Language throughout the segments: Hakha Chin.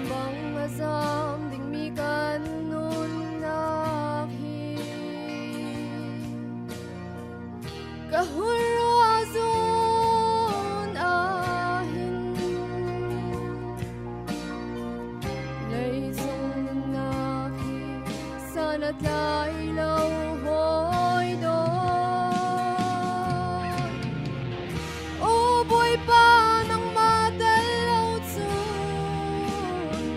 bang a zam dingmi kan nunnak hi ka hun ruah zun ahhin leicung nunnak hi san a tlai lo hawi dawt. Aw Bawipa nangmah tel lo cun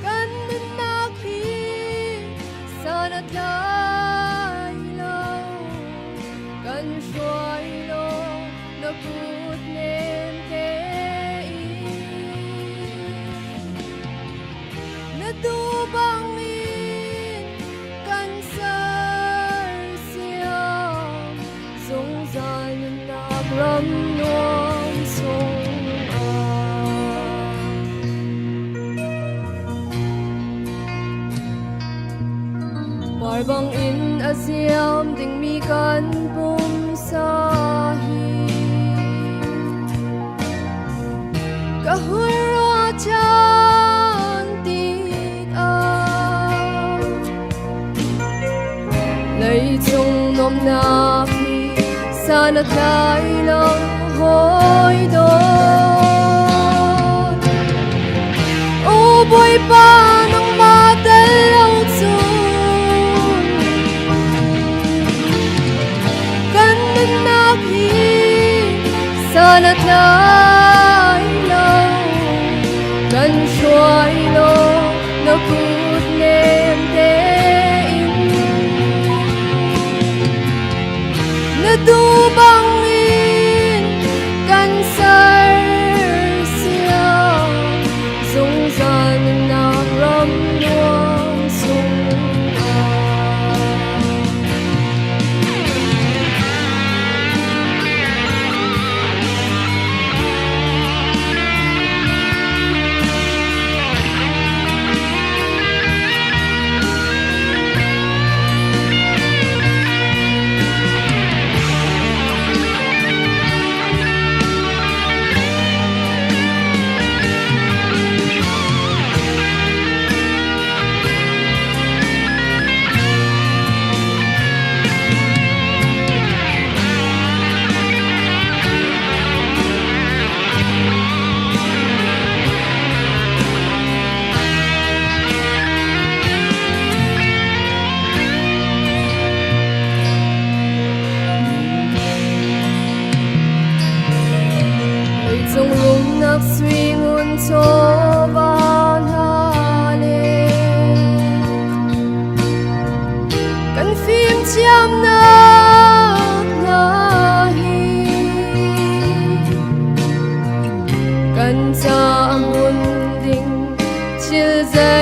kan nunnak hi san a tlai lo. Kan hruai law na kut nem tein na tuu bangin kan sersiam zungzal nunnak ram nuam chungah. Par bangin a ziam dingmi kan pumsa hi ka hun ruah ṭhan tikah leicung nuamhnak hi san a tlai lo hawi dawt. Aw Bawipa nangmah tel lo cun kan nunnak hi san a tlai lo. Kan hruai law na kut nem tein na tuu bangin kan sersiam zungzal nunnak ram nuam chungah. Leicung rumnak sui ngun chawva hna le kan fimthiamnak hna hi kan ca a ngun ding thil zei.